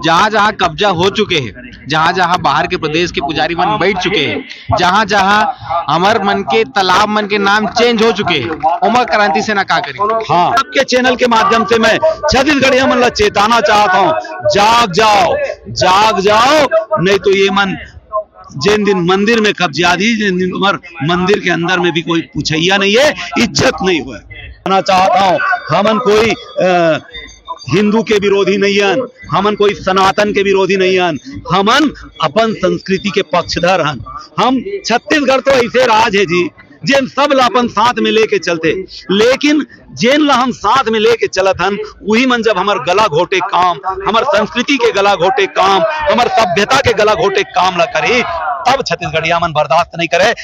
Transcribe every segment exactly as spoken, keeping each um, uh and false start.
जहाँ जहाँ कब्जा हो चुके हे, जहाँ जहाँ बाहर के प्रदेश के पुजारी मन बैठ चुके हे, जहाँ जहाँ हमर मन के तालाब मन के नाम चेंज हो चुके हे, ओमा क्रांति सेना का करी? हाँ, आपके चैनल के माध्यम से मैं छत्तीसगढ़िया मन ला चेताना चाहत हूँ, जाग जाओ, जाग जाओ, नहीं तो ये मन जेन दिन मंदिर में कब्जा दी, जेन दिन तुम्हार मंदिर के अंदर में भी कोई पूछैया नहीं है, इज्जत नहीं हुआ। कहना चाहता हूँ, हमन कोई अ, हिंदू के विरोधी नहीं हन, हमन कोई सनातन के विरोधी नहीं हन, हमन अपन संस्कृति के पक्षधर हन। हम छत्तीसगढ़ तो ऐसे राज है जी, जेन सब ला अपन साथ में लेके चलथे, लेकिन जेन ला हम साथ में लेके चलत हन, वही मन जब हमर गला घोटे काम, हमर संस्कृति के गला घोटे काम, हमर सभ्यता के गला घोटे काम ला करही, तब छत्तीसगढ़िया मन बर्दाश्त नहीं करे।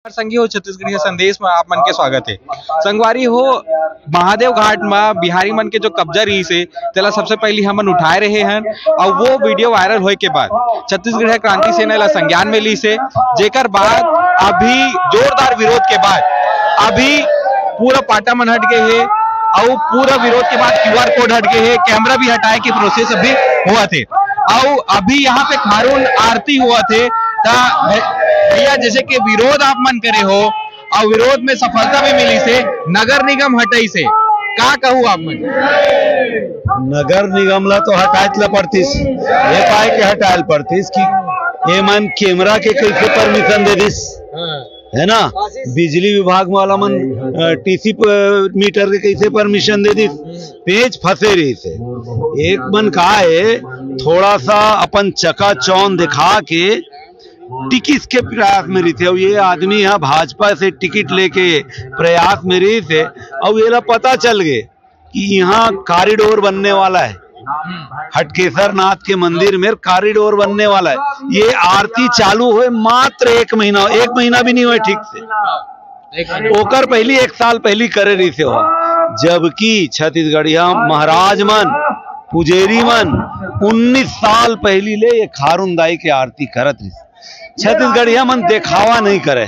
संगी हो, छत्तीसगढ़िया संदेश में आप मन के स्वागत है। संगवारी हो, महादेव घाट में बिहारी मन के जो कब्जा रहिस हे, तेला सबसे पहली हमन उठाए रहे हन, और वो वीडियो वायरल होए के बाद छत्तीसगढ़िया क्रांति सेना ला संज्ञान में लीस हे, जेकर बाद अभी जोरदार विरोध के बाद अभी पूरा पाटा मन हट गए हे, और पूरा विरोध के बाद क्यूआर कोड हट गए हे, कैमरा भी हटाए के प्रोसेस अभी हुआ थे, और अभी यहाँ पे खारून आरती हुआ थे। ता भै-, भैया, जैसे कि विरोध आप मन करे हो और विरोध में सफलता भी मिलिस हे, नगर निगम हटाइस हे, का कहू आप मन? नगर निगम ला तो हटाए ला पड़तीस, ये पाए के हटाए ला पड़तीस कि ये मन कैमरा के कैसे परमिशन दे दिस, है ना? बिजली विभाग वाला मन टीसी मीटर के कैसे परमिशन दे दिस? पेंच फंसे रहिस हे। एक मन का है, थोड़ा सा अपन चकाचौंध दिखा के टिकिस के प्रयास में रहिस हे। अउ ये आदमी ह भाजपा से टिकट लेके प्रयास में रहिस हे, अउ एला पता चल गे कि यहाँ कॉरिडोर बनने वाला है, हटकेसर नाथ के मंदिर में कॉरिडोर बनने वाला है। ये आरती चालू होए मात्र एक महीना, एक महीना भी नहीं होए ठीक से, ओकर पहली, एक साल पहली करे रहिस हे। जबकि छत्तीसगढ़िया महाराज मन, पुजेरी मन उन्नीस साल पहली ले ये खारून दाई के आरती करत रहिस। छत्तीसगढ़िया मन देखावा नहीं करे,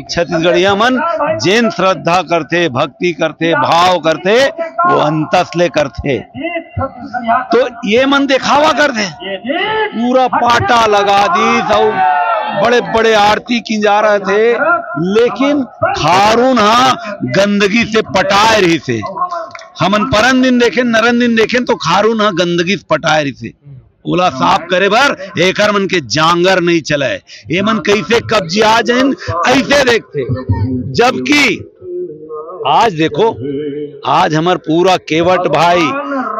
छत्तीसगढ़िया मन जेन श्रद्धा करथे, भक्ति करथे, भाव करथे, वो अंतस ले करथे। तो ये मन देखावा करथे, पूरा पाटा लगा दिस अउ बड़े बड़े आरती किंजारत हे, लेकिन खारून हा गंदगी से पटाए रहिस हे। हमन परन दिन देखेन, नरन दिन देखेन तो खारून हा गंदगी से पटाए रहिस हे। ओला साफ करे बर एकर मन के जांगर नहीं चले। ये मन कैसे कब्जिया जाइन, ऐसे देखथे। जबकि आज देखो, आज हमर पूरा केवट भाई,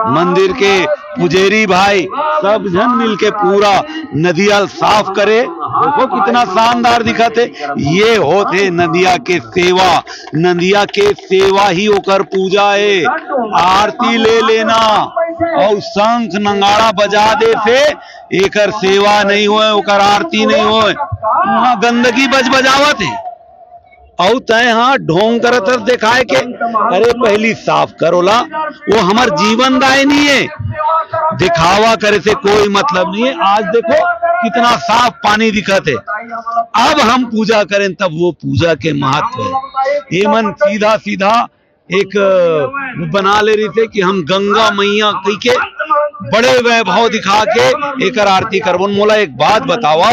मंदिर के पुजेरी भाई, सब झन मिलके पूरा नदिया ल साफ करे। देखो कितना शानदार दिखत हे। ये होथे नदिया के सेवा, नदिया के सेवा ही ओकर पूजा हे। आरती ले लेना अउ शंख नंगाड़ा बजा देथे, एकर सेवा नहीं होय, ओकर आरती नहीं होय, वहाँ गंदगी बजबजावत हे। अउ तय हाँ ढोंग करत हस देखाए के, अरे पहली साफ कर ओला, वो हमर जीवन दाय नहीं है, दिखावा करे से कोई मतलब नहीं है। आज देखो कितना साफ पानी दिखत है, अब हम पूजा करें तब वो पूजा के महत्व है। ये मन सीधा सीधा एक बना ले रहिस हे कि हम गंगा मैया कहि के बड़े वैभव दिखा के एकर आरती करबो। मोला एक बात बतावा,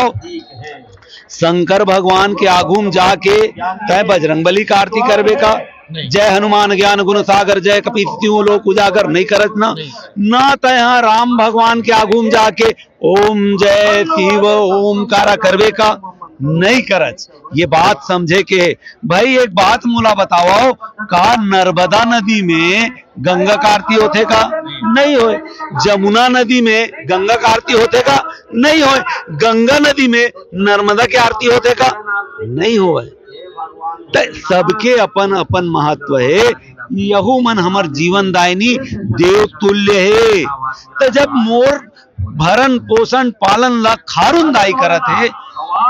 शंकर भगवान के आगू में जाके तय बजरंगबली का आरती करबे का? जय हनुमान ज्ञान गुण सागर, जय कपीस तिहुँ लोक उजागर नहीं करत ना। ना त यहाँ राम भगवान के आगू में जाके ओम जय शिव ओमकारा करबे का, नहीं करत। ये बात समझे के भाई, एक बात मोला बताओ, का नर्मदा नदी में गंगा का आरती होथे का? नहीं होय। जमुना नदी में गंगा का आरती होथे का? नहीं होय। गंगा नदी में नर्मदा के आरती होथे का? नहीं होय। त सबके अपन अपन महत्व हे। यहू मन हमर जीवन दायनी देव तुल्य हे। त जब मोर भरण पोषण पालन ला खारुन दाई करत हे,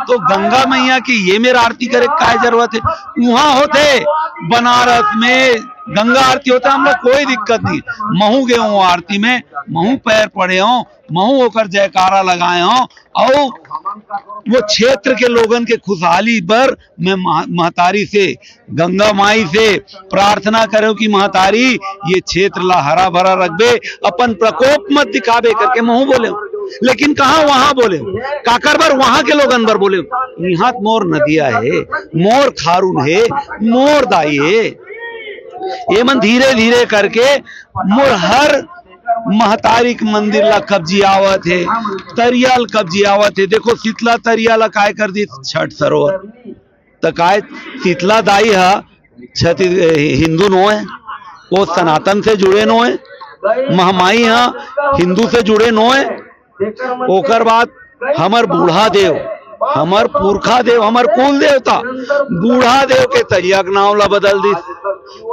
तो गंगा मैया के ये मेर आरती करे के काय जरूरत हे? उहाँ होथे बनारस में गंगा आरती होथे, हमला कोई दिक्कत नहीं। महू गे हूँ आरती में, महू पैर पड़े हूँ, महू ओकर जयकारा लगाए हूँ। और वो क्षेत्र के लोगन के खुशहाली बर मैं मह-, महतारी से, गंगा माई से प्रार्थना करेंव कि महतारी, ये क्षेत्र ला हरा भरा रखबे, अपन प्रकोप मत दिखाबे करके महू बोलेंव। लेकिन कहाँ वहां बोलेंव, काकर बर? वहां के लोगन बर बोलेंव। यहाँ मोर नदिया हे, मोर खारुन हे, मोर दाई हे। ये मन धीरे धीरे करके मोर हर महतारी के मंदिर ला कब्जियावत हे, तरिया ल कब्जियावत हे। देखो, शीतला तरिया ला काय कर दी? छठ सरोवर। त काय, शीतला दाई ह छत्तीस-, हिंदू नोहे, वो सनातन से जुड़े नोहे। महामाई ह हिंदू से जुड़े नोहे। ओकर बाद हमर बूढ़ा देव, हमर पुरखा देव, हमर कुल देवता बूढ़ा देव के तरिया के नाम ला बदल दिस।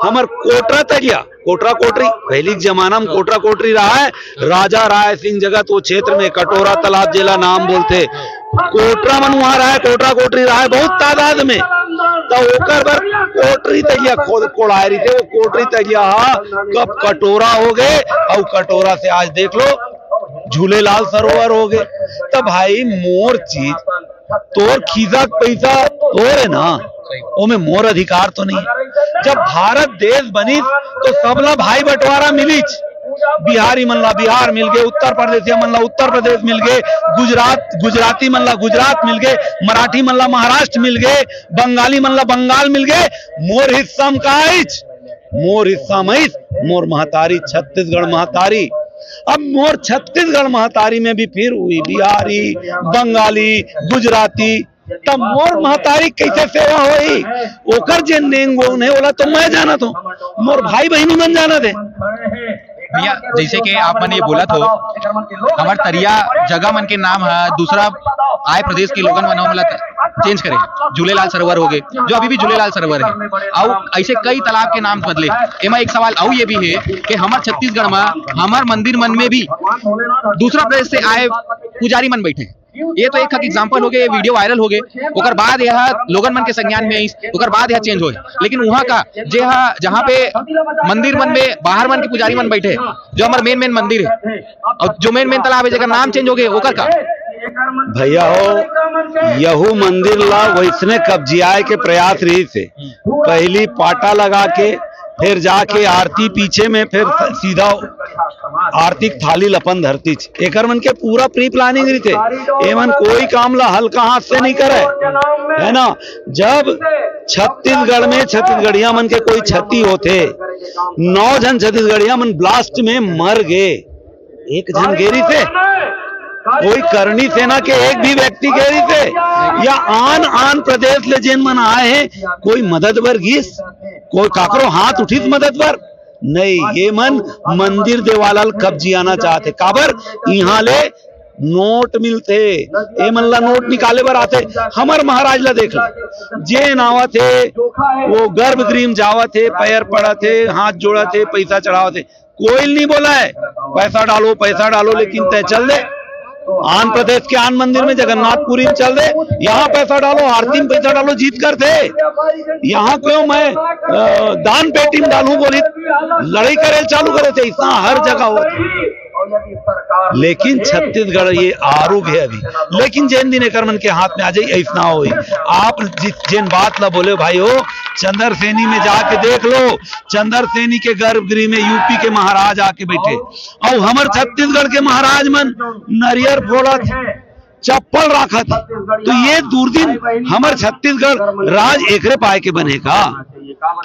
हमर कोटरा तरिया, कोटरा कोटरी, पहली के जमाना में कोटरा कोटरी रहा है, राजा राय सिंह जगत वो क्षेत्र में कटोरा तालाब जेला नाम बोलथे, कोटरा मन वहां रहा है, कोटरा कोटरी रहा है बहुत तादाद में। तो ओकर बर कोटरी तरिया खोद कोड़ाए रहिथे, वो कोटरी तरिया हा कब कटोरा हो गए, और कटोरा से आज देख लो झूलेलाल सरोवर हो गए। तो भाई, मोर चीज, तोर खीसा के पैसा तोर है ना, ओमे मोर अधिकार तो नहीं। जब भारत देश बनिस, तो सबला भाई बंटवारा मिलिच। बिहारी मन ला बिहार मिल गए, उत्तर प्रदेशिया मन ला उत्तर प्रदेश मिल गए, गुजरात, गुजराती मन ला गुजरात मिल गए, मराठी मन ला महाराष्ट्र मिल गए, बंगाली मन ला बंगाल मिल गए। मोर हिस्सा में का आइच? मोर हिस्सा में आइच मोर महतारी, छत्तीसगढ़ महतारी। अब मोर छत्तीसगढ़ महतारी में भी फिर वही बिहारी, बंगाली, गुजराती, तब मोर महतारी कैसे सेवा होई? ओकर जे नेंग गुण है, ओला तो मैं जानत हूँ, मोर भाई बहिनी मन जानत है। भैया, जैसे कि आप मन ये बोलत हो, हमर तरिया जगह मन के नाम है, दूसरा आए प्रदेश के लोगन मन हमला चेंज करे, झूलेलाल सरोवर हो गए, जो अभी भी झूलेलाल सरोवर है, और ऐसे कई तालाब के नाम बदले। एमा एक सवाल और ये भी है कि हमर छत्तीसगढ़ में, हमर मंदिर मन में भी दूसरा प्रदेश से आए पुजारी मन बैठे हैं। ये तो एक एग्जांपल हो गए, ये वीडियो वायरल हो गए, ओकर बाद यह लोगन मन के संज्ञान में आइस, ओकर बाद यह चेंज होए। लेकिन वहाँ का जे हा, जहाँ पे मंदिर मन में बाहर मन के पुजारी मन बैठे, जो हमर मेन मेन मंदिर है, और जो मेन मेन तालाब है, जेकर नाम चेंज हो गए, ओकर का? भैया हो, यहू मंदिर ला वैसने कब्जियाए के प्रयास रहिस हे। पहली पाटा लगा के, फिर जाके आरती पीछे में, फिर सीधा आरती के थाली ल अपन धरतीच। एकर मन के पूरा प्री प्लानिंग रहिथे, एमन कोई काम ला हल्का हाथ से नहीं करे, है ना। जब छत्तीसगढ़ में छत्तीसगढ़िया मन के कोई क्षति होथे, नौ झन छत्तीसगढ़िया मन ब्लास्ट में मर गए, एक झन गे रहिसे, कोई करणी सेना के एक भी व्यक्ति गे रहिसे, या आन आन प्रदेश ले जेन मन आए हैं, कोई मदद बर गिस, कोई काकरो हाथ उठिस मदद बर? नहीं। ये मन मंदिर देवाला ल कब्जियाना चाहथे। काबर? इहाँ ले नोट मिलथे, ये मन ला नोट निकाले बर आथे। हमर महाराज ला देख लो, जेन आवत हे, वो गर्भगृह में जावत हे, पैर पड़त हे, हाथ जोड़त हे, पैसा चढ़ावत हे। कोई नहीं बोला है पैसा डालो, पैसा डालो, लेकिन तय चल दे। आन प्रदेश के आन मंदिर में, जगन्नाथपुरी में चल दे, यहाँ पैसा डालो, आरती में पैसा डालो, जीत करथे। यहाँ क्यों मैं, अ, दान पेटी में डालूं बोली, लड़ाई करे चालू करे थे, ऐसा हर जगह होता। लेकिन छत्तीसगढ़ ये आरूग है अभी, लेकिन जेन दिन एकर मन के हाथ में आ जाई, ऐसा होई। आप जिस, जेन बात ला बोले भाई हो, चंद्रसेनी में जाके देख लो, चंद्रसेनी के गर्भगृह में यूपी के महाराज आके बैठे, और हमर छत्तीसगढ़ के महाराज मन नरियर फोड़त, चप्पल राखत। तो ये दुर्दिन हमर छत्तीसगढ़ राज एकरे पाए के बने का?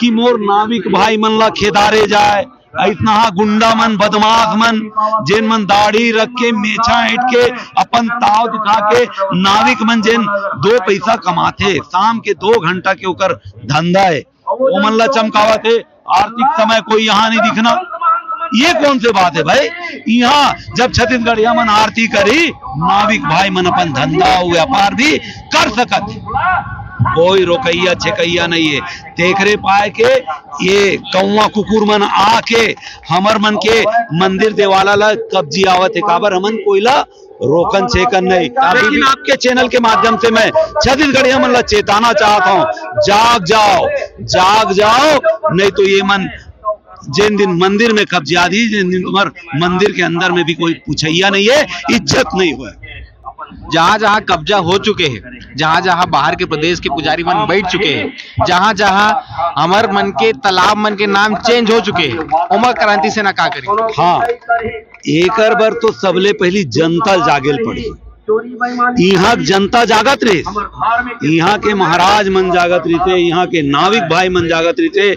कि मोर नाविक भाई मन ला खेदारे जाए। अइसनहा गुंडा मन, बदमाश मन, जेन मन दाढ़ी रख के, मेछा ऐंठ के, अपन ताव दिखा के नाविक मन जेन दो पैसा कमाथे, शाम के दो घंटा के ओकर धंधा हे, ओमन ला चमकावत हे। आरती के समय कोई यहाँ नहीं दिखना, ये कौन से बात हे भाई? यहाँ जब छत्तीसगढ़िया मन आरती करही, नाविक भाई मन अपन धंधा अउ व्यापार भी कर सकत हे, कोई रोकइया छेकइया नहीं हे। तेकरे पाय के ये कौवा कुकुर मन आके हमर मन के मंदिर देवाला ला कब्जियावत हे, काबर हमन कोई ला रोकन छेकन नहीं। लेकिन आपके चैनल के माध्यम से मैं छत्तीसगढ़िया मन ला चेताना चाहत हूँ, जाग जाओ, जाग जाओ, नहीं तो ये मन जेन दिन मंदिर में कब्जिया दी, जेन दिन तुम्हार मंदिर के अंदर में भी कोई पूछइया नहीं हे, इज्जत नहीं होय। जहाँ जहाँ कब्जा हो चुके हे, जहाँ जहाँ बाहर के प्रदेश के पुजारी मन बैठ चुके हे, जहाँ जहाँ हमर मन के तालाब मन के नाम चेंज हो चुके हे, ओमा क्रांति सेना का करी? हाँ, एकर बर तो सबले पहिली जनता जागे ल पड़ही। इहाँ के जनता जागत रहिस, इहाँ के महाराज मन जागत रहिते, इहाँ के नाविक भाई मन जागत रहिते,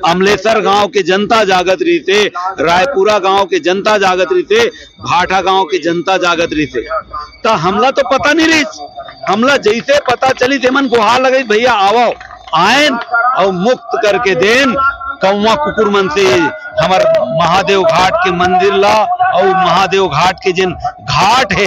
अमलेसर गांव के जनता जागत रहिते, रायपुरा गांव के जनता जागत रहिते, भाठा गांव के जनता जागत रहिते, त हमला तो पता नहीं रहिस। हमला जैसे पता चलिस, एमन गुहार लगाइस, "भैया आवव।" आयन अउ मुक्त करके देन कौवा कुकुर मन से हमर महादेव घाट के मंदिर ला अउ महादेव घाट के जेन घाट हे,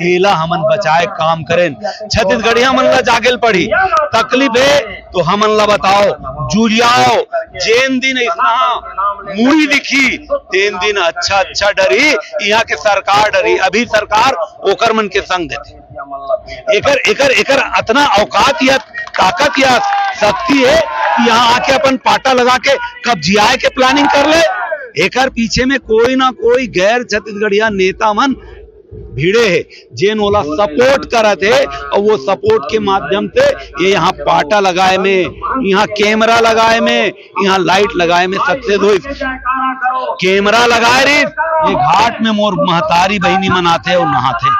एला हमन बचाए काम करेन। छत्तीसगढ़िया मन ला जागे ल पड़ही। तकलीफ हे तो हमन ला बताओ, जुरियाओ। जेन दिन अइसनहा मुड़ी दिखही, तेन दिन अच्छा अच्छा डरही, इहाँ के सरकार डरही। अभी सरकार ओकर मन के संग देथे। एकर एकर एकर अतना औकात या ताकत या शक्ति हे कि यहाँ आके अपन पाटा लगा के कब्जियाए के प्लानिंग कर ले। एकर पीछे में कोई ना कोई गैर छत्तीसगढ़िया नेता मन भिड़े हे, जेन ओला सपोर्ट करत हे, अउ वो सपोर्ट के माध्यम से ये यहाँ पाटा लगाए में, यहाँ कैमरा लगाए में, यहाँ लाइट लगाए में सक्सेस होइस। कैमरा लगाए रहिस, ये घाट में मोर महतारी बहिनी मन आथे अउ नहाथे।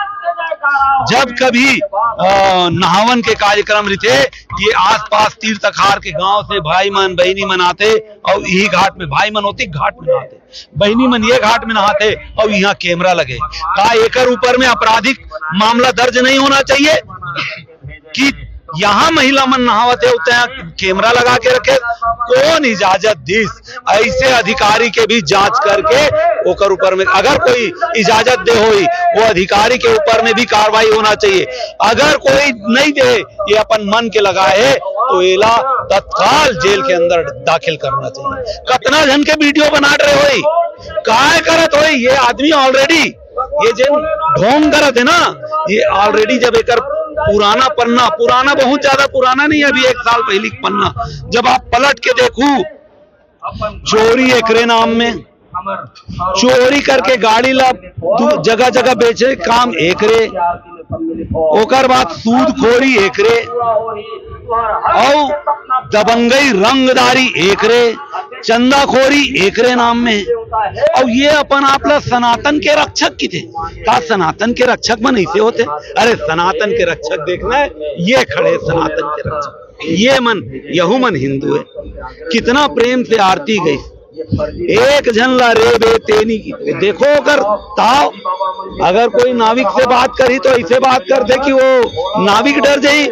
जब कभी अ, नहावन के कार्यक्रम रहिथे, ये आसपास तीर तखार के गांव से भाई मन बहिनी मन आथे अउ इही घाट में, भाई मन ओती घाट में नहाथे, बहिनी मन ये घाट में नहाथे अउ यहाँ कैमरा लगे। का एकर ऊपर में आपराधिक मामला दर्ज नहीं होना चाहिए कि यहाँ महिला मन नहावत हे, उते यहाँ कैमरा लगा के रखे? कौन इजाजत दिस? ऐसे अधिकारी के भी जांच करके ओकर ऊपर में अगर कोई इजाजत दे होई, वो अधिकारी के ऊपर में भी कार्रवाई होना चाहिए। अगर कोई नहीं दे, ये अपन मन के लगाए हे, तो एला तत्काल जेल के अंदर दाखिल करना चाहिए। कतना झन के वीडियो बना रहे होई, काय करत होई ये आदमी? ऑलरेडी ये जेन ढोंग करत हे ना, ये ऑलरेडी जब एकर पुराना पन्ना, पुराना बहुत ज्यादा पुराना नहीं, अभी एक साल पहली पन्ना जब आप पलट के देखू, चोरी एकरे नाम में, चोरी करके गाड़ी ला दू जगह जगह बेचे, काम एकरे। ओकर बाद सूदखोरी एकरे, अउ दबंगई रंगदारी एकरे, चंदाखोरी एकरे नाम में। अउ ये अपन आप ला सनातन के रक्षक किथे। का सनातन के रक्षक मन ऐसे होथे? अरे सनातन के रक्षक देखना है, ये खड़े सनातन के रक्षक, ये मन, यहू मन हिंदू है। कितना प्रेम से आरती गई, एक झन ला रे बे तेनी की। देखो ओकर ताव, अगर कोई नाविक से बात करी तो ऐसे बात करथे कि वो नाविक डर जाई।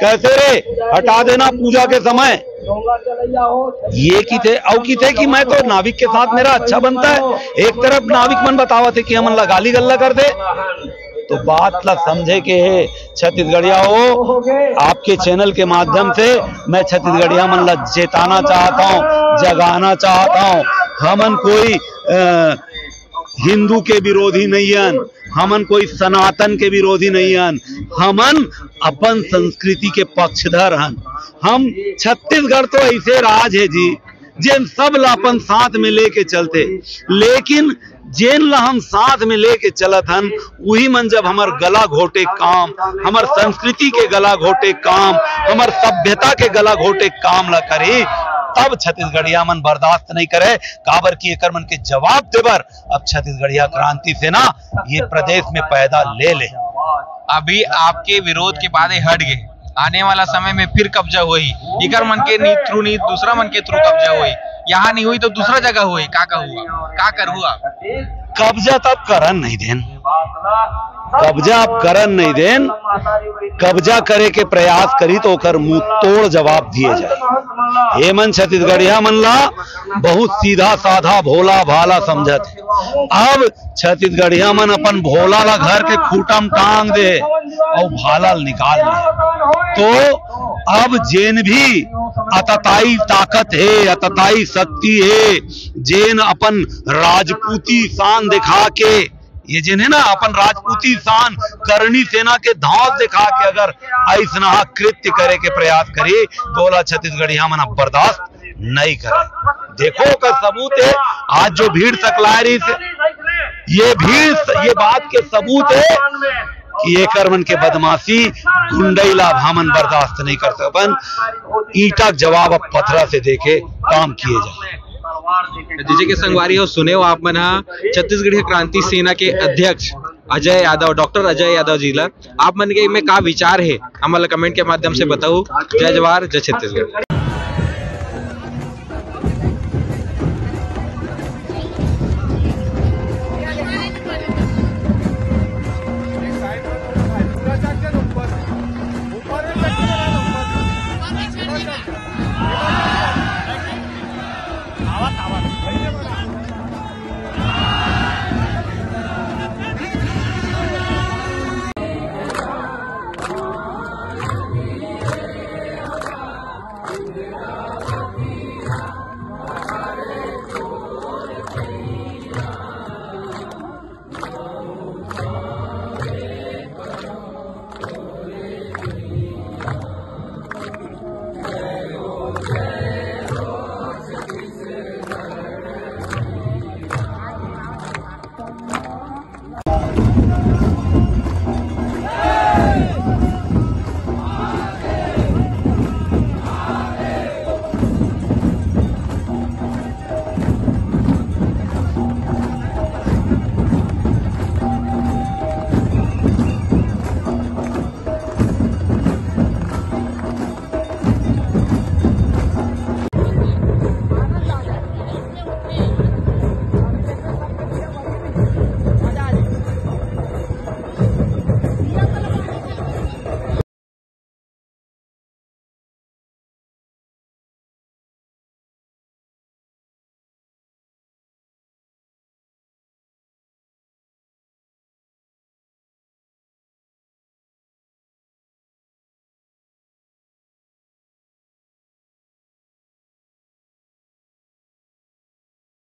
कैसे रे, हटा देना पूजा के समय। ये किथे, अउ किथे कि मैं तो नाविक के साथ मेरा अच्छा बनता है। एक तरफ नाविक मन बतावत हे कि हमन ला गाली गल्ला कर दे, तो बात ला समझे के हे छत्तीसगढ़िया हो। आपके चैनल के माध्यम से मैं छत्तीसगढ़िया मन ला चेताना चाहता हूँ, जगाना चाहता हूँ। हमन कोई अ, हिंदू के विरोधी नहीं हन, हमन कोई सनातन के विरोधी नहीं हन, हमन अपन संस्कृति के पक्षधर हन। हम छत्तीसगढ़ तो ऐसे राज है जी, जेन सब ला अपन साथ में लेके चलथे, लेकिन जेन ला हम साथ में लेके चलत हन, उही मन जब हमर गला घोटे काम, हमर संस्कृति के गला घोटे काम, हमर सभ्यता के गला घोटे काम ला करही, तब छत्तीसगढ़िया मन बर्दाश्त नहीं करे। काबर कि एकर मन के जवाब देबर अब छत्तीसगढ़िया क्रांति सेना ये प्रदेश में पैदा ले ले। अभी आपके विरोध के बाद ये हट गए, आने वाला समय में फिर कब्जा होही, एकर मन के नी-, through नहीं, दूसरा मन के through कब्जा होही। यहाँ नहीं होही तो दूसरा जगह होही। का कहू आप? का करहू आप? कब्जा तब करन नहीं देन, कब्जा आप करन नहीं देन। कब्जा करे के प्रयास करी तो ओकर मुंह तोड़ जवाब दिए जाए। ये मन छत्तीसगढ़िया मन ला बहुत सीधा साधा, भोला भाला समझत हे। अब छत्तीसगढ़िया मन अपन भोला ला घर के खूटा म टांग दे अउ भाला ल निकाल ले। तो अब जेन भी अतताई ताकत हे, अतताई शक्ति हे, जेन अपन राजपूती शान दिखा के, ये जेन हे ना अपन राजपूती शान, करणी सेना के धौंस दिखा के अगर अइसनहा कृत्य करे के प्रयास करी तो ओला छत्तीसगढ़िया मन अब बर्दाश्त नहीं करे। देखो ओकर सबूत हे, आज जो भीड़ सकलाय रहिस, ये भीड़, ये बात के सबूत हे कि एकर मन के बदमाशी, गुंडई ला अब हमन बर्दाश्त नहीं कर सकबन। ईंटा के जवाब अब पथरा से देके काम किए जाए। जइसे कि संगवारी हो, सुने हो आप मन हा छत्तीसगढ़िया क्रांति सेना के अध्यक्ष अजय यादव, डॉक्टर अजय यादव जी ला, आप मन के में का विचार हे, हमन ला comment के माध्यम से बताओ। जय जवाहर, जय छत्तीसगढ़।